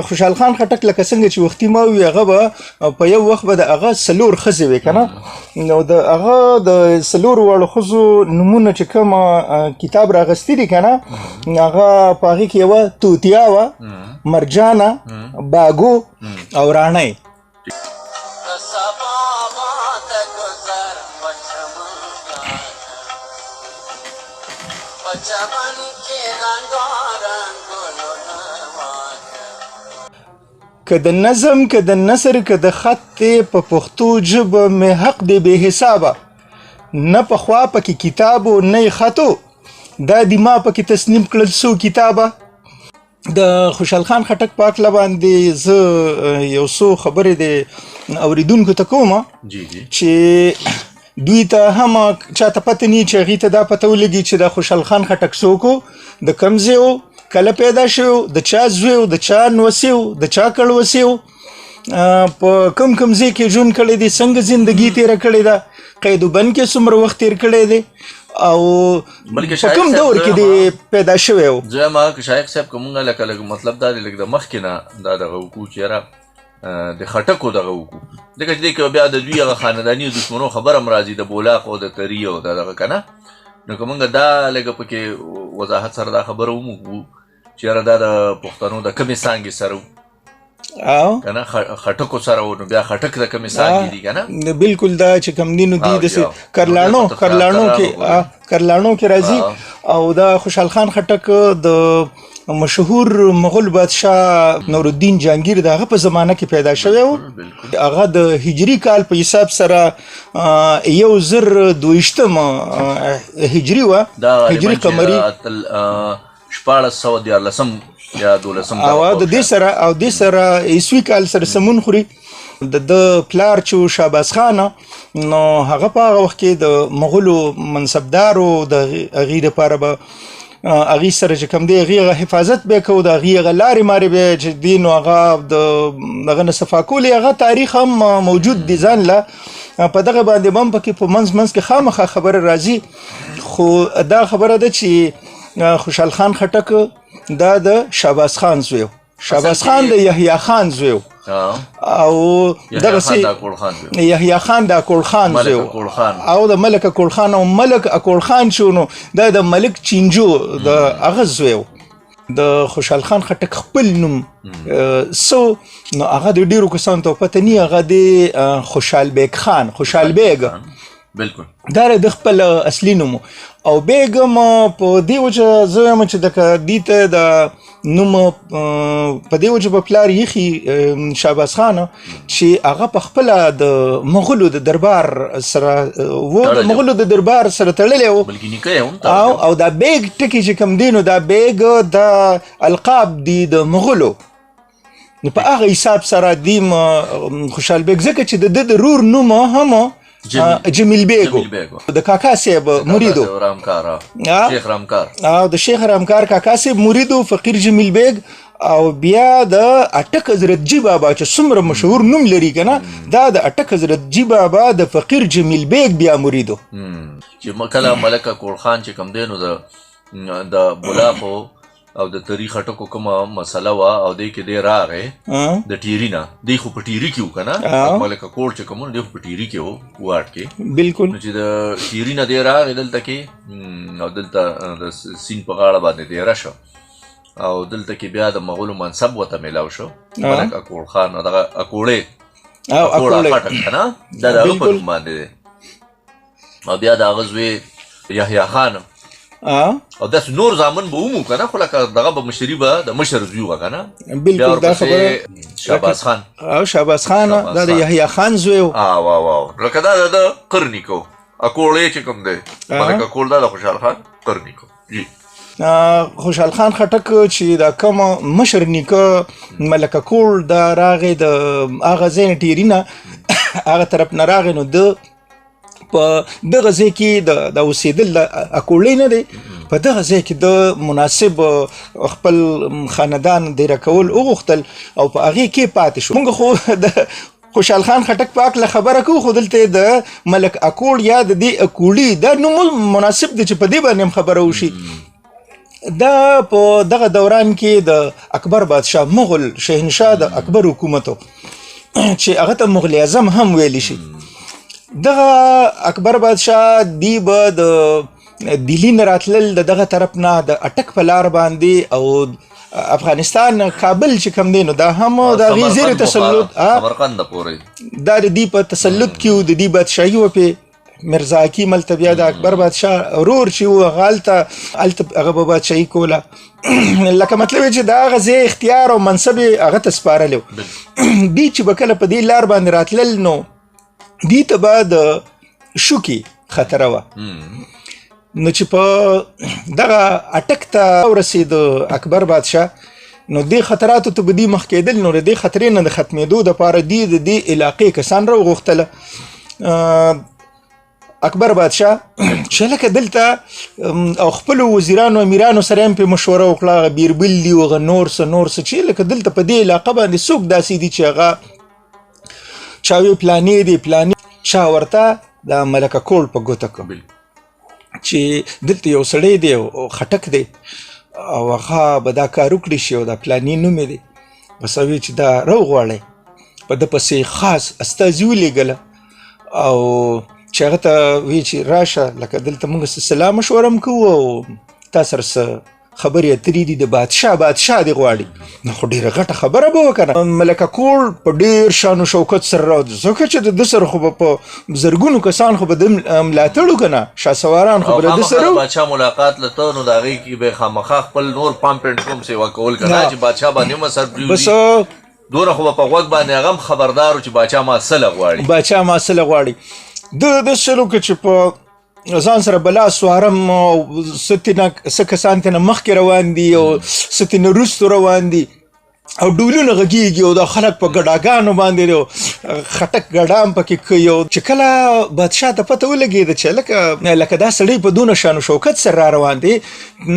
خوشحال خان خټک لکه څنګه چې وختي ما وی، هغه به په یو وخت به د هغه څلور ښځې وې که نه، نو د هغه د څلور واړو ښځو نومونه چې کوم کتاب راغستي دي که نه، هغه په هغې کې یوه توتیا وه، مرجانه، باګو او راڼۍ. که د نظم که د نثر که د خط دی، په پښتو ژبه مې حق دی بې حسابه، نه پخوا پکې کتاب و نه یې خط و، دا دي ما پکې تصنیف کړل څو کتابه. د خوشحال خان خټک په هکله باندې زه یو څو خبرې د اوریدونکو ته کوم جی جی چې دوی ته هم چاته پته نی چې هغې ته دا پته ولګي چې د خوشحال خان خټک څوک و، د کوم ځای و، کله پیدا شوی و، د چا زوی و، د چا نوسی و، د چا کړوسی و، په کوم کوم ځای کې ژوند کړی دی، څنګه زندګي تېره کړې ده، قید و بند کې څومره وخت تېر کړی دی او بلکې په شایق کوم صاحب دور کې زه دی ما- پیدا شوی و. زه ما که شایق صاحب که مونږ لکه لږ مطلب دا دی لږ د مخکې نه دا دغه وکړو چې یاره د خټکو دغه وکړو، ځکه چې دې کې بیا د دوی هغه خانداني دښمنو خبره هم راځي، د بولاق او د تري او د دغه که نه، نو که مونږ دا لږه پکې وضاحت سره دا خبره وموږو چې یاره دا د پښتنو د کومې څانګې سره وو او که نه، خټکو سره وو، نو بیا خټک د کومې څانګې دي که نه؟ بالکل، دا چې کوم دي نو دي او داسې جی، او. کرلاڼو، نو بیا په کرلاڼو کې، کرلاڼو پورې. کرلاڼو کې راځي. او دا خوشحال خان خټک د مشهور مغول بادشاه نورالدین جهانګیر د هغه په زمانه کې پیدا شوی و. هغه د هجري کال په حساب سره 1022 هجري وه، دا غالباً هجري چې قمري. 1613 یا دولسم او دغه د دې سره او دې سره عیسوي کال سره سمون خوري. د ده پلار چې و شهباز خان، نو هغه په هغه وخت کې د مغولو منصبدار و، د هغې دپاره به هغې سره چې کوم دی هغې هغه حفاظت به کوو، د هغې هغه لارې مارې به چې دی نو هغه د هغه نه صفا کولې، هغه تاریخ هم موجود دی ځان له. په دغه باندې به هم پکې په منځ منځ کې خامخا خبره راځي. خو دا خبره ده چې خوشحال خان خټک دا د شهباز خان زوی و، شهباز خان د یحیی خان زوی و. او یحیی دغه خان سي د اکوړ خان زوی و. یحیی خان د اکوړ خان ملک زوی و. اکوړ خان. او د ملک اکوړ خان او ملک اکوړ خان شو، نو دا د ملک چینجو د هغه زوی و. د خوشحال خان خټک خپل نوم، څه و؟ نو هغه د ډېرو کسانو ته پته نی، هغه د خوشحال بیگ خان، خوشحال بیگ. بالکل. دا د خپل اصلي نوم و. او بیګ هم په دې وجه زه وایم چې دغه دې ته د نوم، په دې وجه په پلار یخي، شهباز خان چې هغه په خپله د مغولو د دربار سره و، د تړلی و. مغولو د دربار سره تړلی و. بلکې نیکه یې هم تړلی و. او دا بیګ ټکی چې کوم دی نو دا بیګ د القاب دی د مغولو، نو په هغه حساب سره دی خوشحال بیګ، ځکه چې د ده د رور نوم هم جمیل بیګ و. جمیل بیګ و. د کاکا صاحب د کاکا مرید و. صاحب رامکار، شیخ رامکار. د شیخ رامکار کاکا صاحب مرید و، فقیر جمیل بیګ. او بیا د اټک حضرت جی بابا چې څومره مشهور نوم لري که نه، دا د اټک حضرت جی بابا د فقیر جمیل بیګ بیا مرید و. چې کله ملک اکوړ خان چې کوم دی نو د بولاقو او د تری خټکو کومه مسله وه او دې کې دی راغی د ټیري نه، دی خو په ټیري کې و که نه، ملک اکوړ چې کوم دی خو په ټیري کې و، واټ کې. نو چې د ټیري نه دی راغی دلته کې، او دلته د سیند په غاړه باندې دیره شو او دلته کې بیا د مغولو منصب ورته میلاو شو. ملک اکوړ خان، دغه اکوړې، اکوړه اکوړې. خټک که نه، دا د هغه په نوم باندې دی. او بیا د هغه زوی یحیی خان. او داسې نور زامن به ومو که نه، خو لکه دغه به مشري به د مشر زوی وه که نه. بیا دا ورپسې خبره شهباز خان. شهباز خان، شهباز دا د خان. یحیی خان زوی و. واو. لکه دا د ده قر نیکه و. اکوړې چې کوم دی، ملک اکوړ دا د خوشحال خان قر نیکه و. جی. خوشحال خان خټک چې دا کوم مشر نیکه ملک اکوړ دا راغی د هغه ځای نه ټیري نه هغه طرف نه راغی، نو ده په دغه ځای کې د اوسېدل د اکوړې نه دی، په دغه ځای کې د مناسب خپل خاندان دیره کول وغوښتل او په هغې کې پاتې شو. موږ خو د خوشحال خان خټک په هکله خبره کوو، خو دلته د ملک اکوړ یا د دې اکوړي دا نوم مناسب دی چې په دې باندې هم خبره وشي. دا په دغه دوران کې د اکبر بادشاه، مغل شهنشاه، د اکبر حکومت چې هغه ته مغل اعظم هم ویل شي، دغه اکبر بادشاه دی به د دلی نه راتلل، د دغه طرف نه د اټک په لار باندې، او افغانستان کابل چې کم دی نو دا هم د هغې زیر تسلط، سمرقند پورې دا د دې په تسلط کې و، د دې بادشاهي و په مرزا حکیم هلته بیا د اکبر بادشاه ورور چې و، هغه هلته هغه به بادشاهي کوله. لکه مطلب چې د هغه ځای اختیار او منصب یې هغه ته سپارلی و. دوی چې به کله په دې لار باندې راتلل نو دوی ته به د شوکې خطره وه. نو چې په دغه اټک ته ورسېد اکبر بادشاه، نو دې خطراتو ته به دوی مخ کېدل. نو د دې خطرې نه د ختمېدو دپاره دوی د دې علاقې کسان راوغوښتله، اکبر بادشاه، چې لکه دلته او خپل وزیرانو امیرانو سره هم په مشوره وکړه، هغه بیربل دی او هغه نور څه نور څه، چې لکه دلته په دې علاقه باندې څوک داسې دي چې هغه چا وی پلانې دی پلانې. چا ورته د ملکه کول په ګوته کړ چې دلته یو سړی دی او خټک دی او هغه به دا کار وکړي شي او دا پلانې نوم یې دی. بس وی چې دا راوغواړئ. په ده پسې خاص استازي ولېږله او چې هغه ته وی چې راشه، لکه دلته موږ څه سلا مشوره هم کوو او تا سره څه خبرې اترې دي، د بادشاه دی غواړي. نو خو ډېره غټه خبره به وکړه. ملکه کور په ډېر شان و شوکت سره راوت، ځکه چې د ده سره خو به په زرګونو کسان خو به د ملاتړ وکنه، شاه سواران خو به د ده سره. بادشاه ملاقات لته نو د هغې کې به خامخا خپل نور پام پینټ کوم سیوا کول کنه چې بادشاه باندې هم اثر پرېوځي. بس دومره خو به په غوږ باندې هغه هم خبردار چې باچا ما سله غواړي. باچا ما سله غواړي. د د چلو کې چې په ځان سره بلا سوارم او ستنه څه کسان تنه مخکې روان دي او ستنه وروسته روان دي او ډولونه غږیږي او د خلک په ګډاګانو باندې دی، خټک ګډام پکې کوي. او چې کله بادشاه ته پته ولګېده چې لکه دا سړی په دونه شان و شوکت سره را روان دی،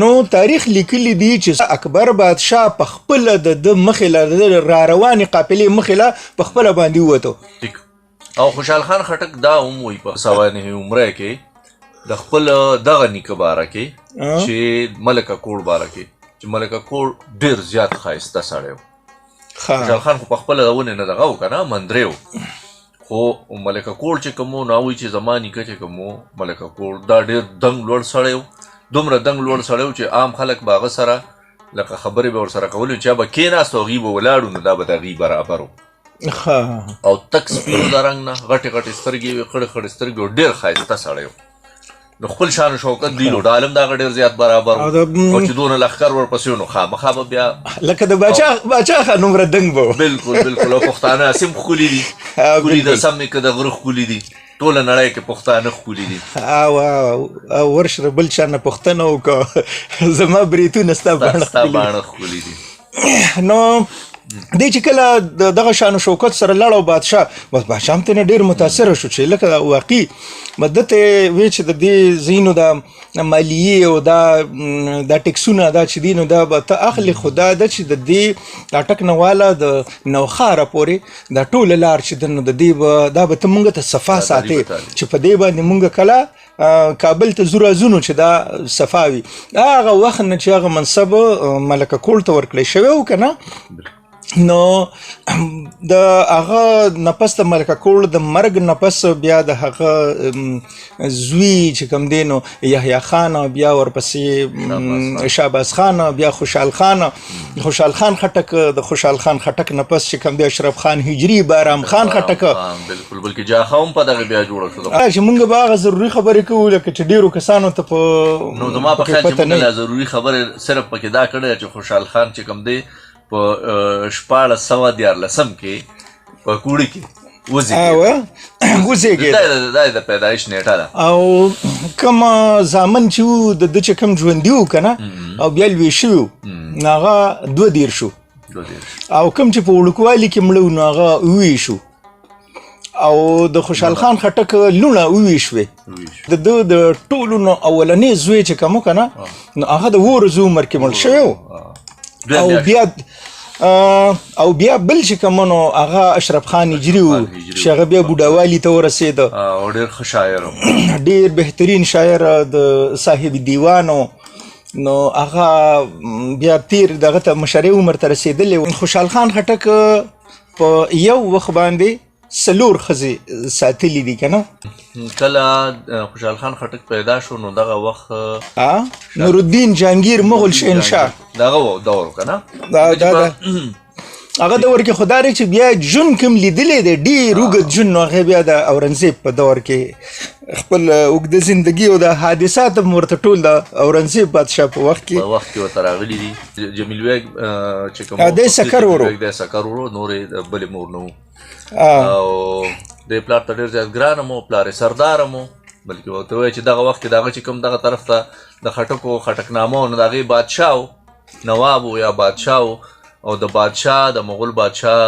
نو تاریخ لیکلی دی چې اکبر بادشاه په خپله د ده مخې له را روانې قافلې مخې له په خپله باندې ووتو. ټیک. او خوشحال خان خټک دا هم وایي په سوانح عمره کې د خپل دغه نیکه باره کې چې ملک اکوړ باره کې، چې ملک اکوړ ډېر زیات ښایسته سړی و. خوشحال خان خو په خپله د ونې نه دغه و که نه مندری و، خو ملک اکوړ چې کوم و نو هغوی چې زما نیکه چې کوم و ملک اکوړ دا ډېر دنګ لوړ سړی و، دومره دنګ لوړ سړی و چې عام خلک به هغه سره لکه خبرې به ورسره کولې، چې به کېناست او هغوی به ولاړو نو دا به د هغوی برابر و. او تک سپین د رنګ نه، غټې غټې سترګې وې، خړې خړې سترګې وې، ډېر ښایسته سړی و. نو خپل شان و شوکت دی نو ډال هم د هغه ډېر زیات برابر و. او چې دونه لښکر ورپسې و نو خامخا به بیا لکه د باچا خان عمره دنګ به و. بالکل بالکل. او پښتانه هسې هم ښکلي دي، ښکلي د سمې که د غره ښکلي دي، ټوله نړۍ کې پښتانه ښکلي دي. او ورشه بل چا نه پوښتنه وکړه، زما بریتونه ستا باڼه ستا باڼه ښکلي دي. نو دی چې کله د دغه شان شوکت سره لاړ او بادشاه، بس بادشاه هم ترېنه ډېر متاثر شو چې لکه واقعي ده ته وی چې د دې ځینو د مالیې او دا ټیکسونه دا چې دي نو دا به ته اخلي، خو دا ده چې د دې اټک نه والا د نوښاره پورې دا ټوله لار چې ده نو د دې به دا به ته مونږ ته صفا ساتې چې په دې باندې مونږ کله کابل ته ځو راځو نو چې دا صفا وي. هغه وخت نه چې هغه منصب ملک کول ته ورکړی شوی و که نه، نو د هغه نه پس د ملک کول د مرګ نه پس بیا د هغه زوی چې کوم دی نو یحیی خان، بیا ورپسې شهباز خان، بیا خوشحال خان، خوشحال خان خټک، د خوشحال خان خټک نه پس چې کوم دی اشرف خان هجری، بارام خان خټک. بالکل، بلکې جاخه هم په دغه بیا جوړه شو. چې مونږ به هغه ضروري خبرې کوو لکه چې ډیرو کسانو ته په نو زما په خیال چې مونږ لا ضروري خبرې صرف پکې دا کړې چې خوشحال خان چې کوم دی په 1613 کې په کوړي کې وزېږېد. دا د پیدایش نیټه ده. او کوم زامن چې وو د ده چې کوم ژوندي وو که نه او بیا لوی شوي وو نو هغه 32 شو، او کوم چې په وړوکوالي کې مړه وو نو هغه 27 شو. او د خوشحال خان خټک لوڼه 27 شوې. د ده د ټولو نو اولنی زوی چې کوم که نه نو هغه د 7 ورځو عمر کې مړ شوی و. او بیا بل چې کوم نو هغه اشرف خان هجري و چې هغه بیا بوډاوالي ته ورسېده. او ډېر ښه شاعر و، ډېر بهترین شاعر، د صاحب دیوان و. نو هغه بیا تیر دغه ته مشرۍ عمر ته رسېدلی. خوشحال خان خټک په یو وخت باندې څلور ښځې ساتلې دي که نه. کله خوشحال خان خټک پیدا شو نو دغه وخت نورالدین جهانګیر مغول شهنشاه دغه دور که نه، دا هغه دور کې خو دا دی چې بیا ژوند کوم لیدلی دی ډېر اوږد ژوند، نو هغه بیا د اورنګزیب په دور کې خپل اوږده زندګي او د حادثات هم ورته ټول د اورنګزیب بادشاه په وخت کې ورته راغلي دي. جمیل بیګ چې کوم دی سکر ورو، دی سکر ورو، نورې بلې مور نه وو. او د پلار ته ډېر زیات ګران مو، پلار یې سردار مو، بلکې ورته وایي چې دغه وخت کې د هغه چې کوم دغه طرف ته د خټکو خټکنامو نو د هغې بادشاه و، نواب و یا بادشاه و، او د بادشاه د مغول بادشاه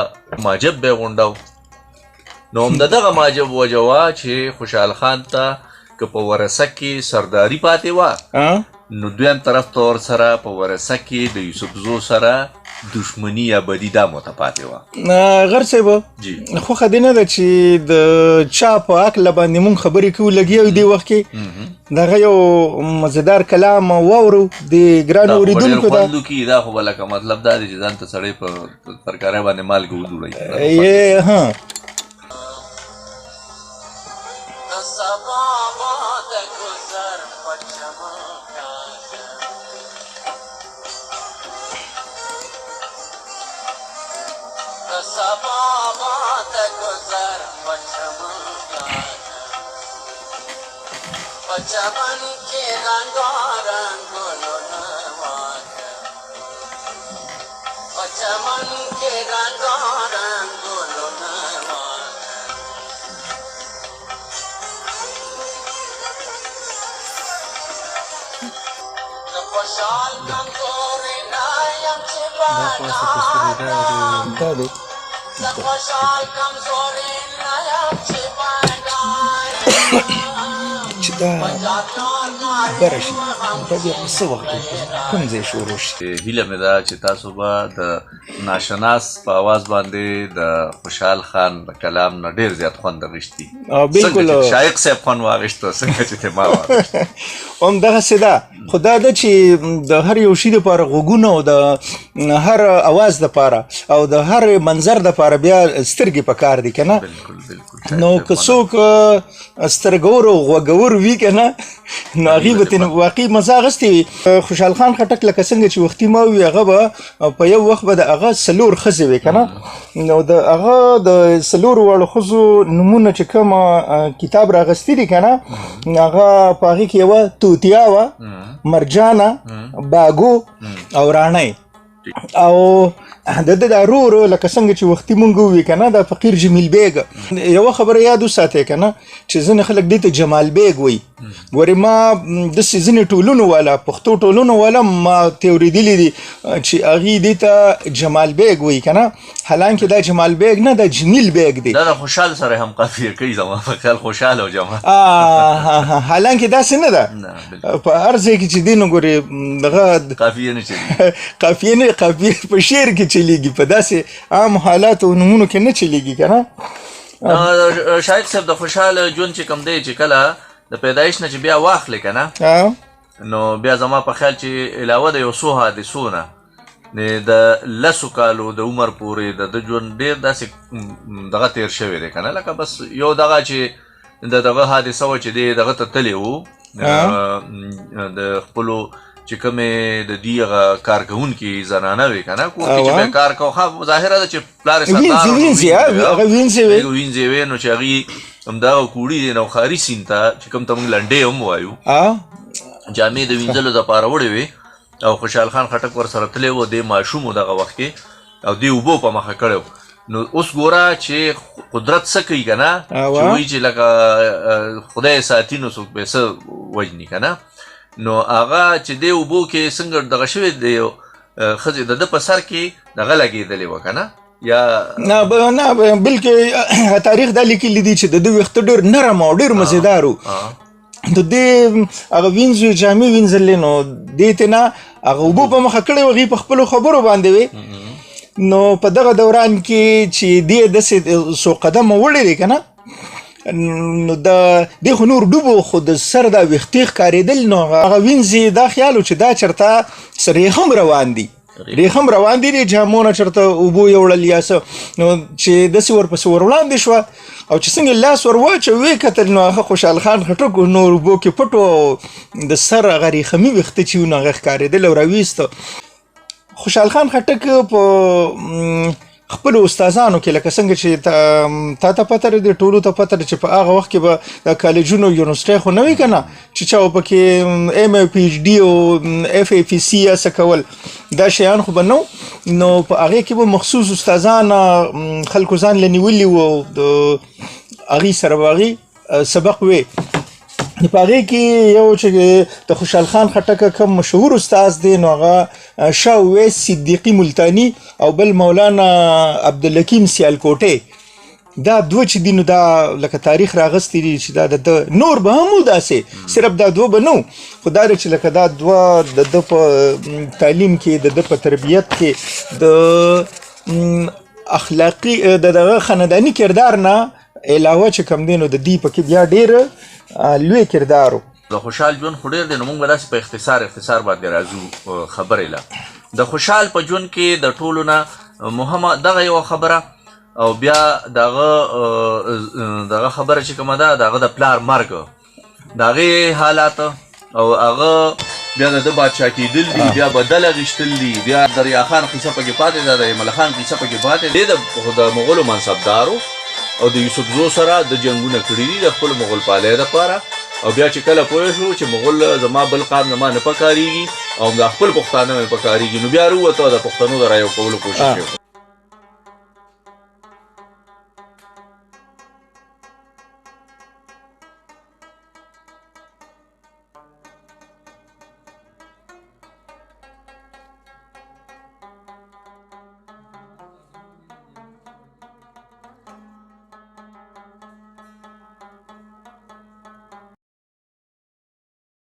ماجب به یې غونډه و. نو هم د دغه ماجب وجه وه چې خوشحال خان ته که په ورثه کې سرداري پاتې وه نو دویم طرف ته ورسره په ورثه کې د یوسفزو سره دښمني یا بدي دا مو ته پاتې وه. غر صاحب خوښه دې نه ده چې د چا په هکله باندې مونږ خبرې کوو لګیا یو دې وخت کې دغه یو مزیدار کلام واورو د ګرانو اورېدونکو ده. دا خو به لکه مطلب دا دی چې ځان ته سړی په ترکارۍ باندې مالګه وجوړوي. ها چمن کې رنګارنګ ګلونه واکه، په چمن کې رنګارنګ ګلونه واکه. زه خوشحال کمزوری نه یم چې بډای، زه خوشحال کمزوری نه یم چې بډای، چې دا بره شي دا بیا په څه وخت کوم ځای شروع شي. هیله مې ده چې تاسو به د ناشناس په اواز باندې د خوشحال خان د کلام نه ډېر زیات خوند اخیستي. بالکل شایق صاحب خوند واخیستو څنګه چې ته ما واخیست. هم دغسې ده، خو دا ده چې د هر یو شي دپاره غوږونه او د هر اواز دپاره او د هر منظر دپاره بیا سترګې په کار دي که نه. بالکل بالکل. نو که څوک سترګور او غوږور وي که نه نو هغې به ترې واقعي مزه اخیستې وي. خوشحال خان خټک لکه څنګه چې وختي ما وویل هغه به په یو وخت به د هغه څلور ښځې وې که نه، نو د هغه د څلورو واړو ښځو نومونه چې کوم کتاب راغستي دي که نه، هغه په هغې کې یوه توتیا وه، مرجانه، باګو او راڼۍ. او د ده دا ورور لکه څنګه چې وختي مونږ وویل که نه، دا فقیر جمیل بیګ. یوه خبره یاد وساتئ که نه چې ځینې خلک دې ته جمال بیګ وایي. ګورې ما داسې ځینې ټولنو والا پښتو ټولنو والا ما ته اورېدلي دي چې هغوی دې ته جمال بیګ وایي که نه، حالانکه دا جمال بیګ نه، دا جمیل بیګ دی. دا د خوشحال سره هم قافیه کوي زما په خیال، خوشحال او جمال. حالانکه داسې نه ده، په هر ځای کې چې دی نو ګورې دغه قافیه نه چلېږي، قافیه نه، قافیه په شعر کې چلېږي، په داسې عام حالاتو او نومونو کې نه چلېږي که نه. شایق صاحب د خوشحال ژوند چې کوم دی چې کله د پیدایش نه چې بیا واخلې که نه، نو بیا زما په خیال چې علاوه د یو څو حادثو نه د 10 کالو د عمر پورې د ده ژوند ډېر داسې دغه تېر شوی دی که نه، لکه بس یو دغه چې د دغه حادثه وه چې دی دغه ته تللی و د خپلو چې کومې د دوی هغه کارکوونکي زنانه وې که نه، کور کې چې به یې کار کوه، ښه ظاهره ده چې پلار یې سردار هغه وینځې وې، وینځې وې، نو چې هغوی همدغه کوړي دی نوښاري سیند ته چې کوم ته موږ لنډۍ هم وایو جامې د وینځلو دپاره وړې وې، او خوشحال خان خټک ورسره تللی و، دی ماشوم و دغه وخت کې، او دی اوبو په مخه کړی و. نو اوس ګوره چې قدرت څه کوي که نه، چې وایي چې لکه خدای ساتي نو څوک به یې څه وژني که نه. نو هغه چې دی اوبو کې څنګه دغه شوی دی، ښځې د ده په سر کې دغه لګېدلې وه که نه، یا نه نه، بلکې تاریخ دا لیکلي دي چې د ده ویښته ډېر نرم او ډېر مزیدار و. د دې هغه وینځو جامې وینځلې، نو دې ته نه هغه اوبو په مخه کړې وه، هغې په خپلو خبرو باندې وې. نو په دغه دوران کې چې دې داسې څو قدمه وړی دی که نه، نو د دې خو نور ډوب و، خو د سر دا ویښتې ښکارېدل، نو هغه وینځي دا خیال و چې دا چېرته څه ریښم روان دي، ریښم روان دي، د جامو نه چېرته اوبو یوړل یا څه. نو چې داسې ورپسې ور وړاندې شوه او چې څنګه لاس ور واچوه ویې کتل، نو هغه خوشحال خان خټک نور اوبو کې پټ و او د سر هغه ریښمي ویښته چې وو، نو هغه ښکارېدل او راویسته. خوشحال خان خټک په خپل استادانو کې، لکه څنګه چې تا ته پته ده، ټولو ته پته ده چې په هغه وخت کې به د کالجونو یونیورسټۍ خو نه وي که نه، چې چا پکې ایم ای پي ایچ ډي او اف ای پي سي یا څه کول، دا شیان خو به نه. نو په هغې کې به مخصوص استادان خلکو ځان له نیولي وو، د هغې سره به هغې سبق وی. په هغې کې یو چې د خوشحال خان خټک کوم مشهور استاد دی، نو هغه شاه اویس صدیقي ملتانی او بل مولانا عبدالحکیم سیالکوټی، دا دوه چې دي، نو دا لکه تاریخ راغستې دي چې دا د نور به هم داسې، صرف دا دوه به نه، خو دا چې لکه دا دوه د ده په تعلیم کې، د ده په تربیت کې، د اخلاقي د دغه خانداني کردار نه علاوه چې کوم دی، نو د دې پکې بیا ډېر لوی کردار و. د خوشحال ژوند خو ډېر دی، نو موږ به داسې په اختصار اختصار باندې راځو خبرې له. د خوشحال په ژوند کې د ټولو نه مهمه دغه یوه خبره، او بیا دغه دغه خبره چې کومه ده، د هغه د پلار مرګ، د هغې حالات، او هغه بیا د ده بادشاه کېدل دي، بیا بدل اخیستل دي، بیا دریا خان قصه پکې پاتې ده، د ایمل خان قصه پکې پاتې ده. د مغولو منصبدارو او د یوسفزو سره د جنګونه کړي دي د خپل مغول پالۍ دپاره، او بیا چې کله پوه شو چې مغول زما بل قام زما نه پکارېږي او د خپل پښتانه مې پکارېږي، نو بیا ورووته د پښتنو د رایو کولو کوشش یې وکړ.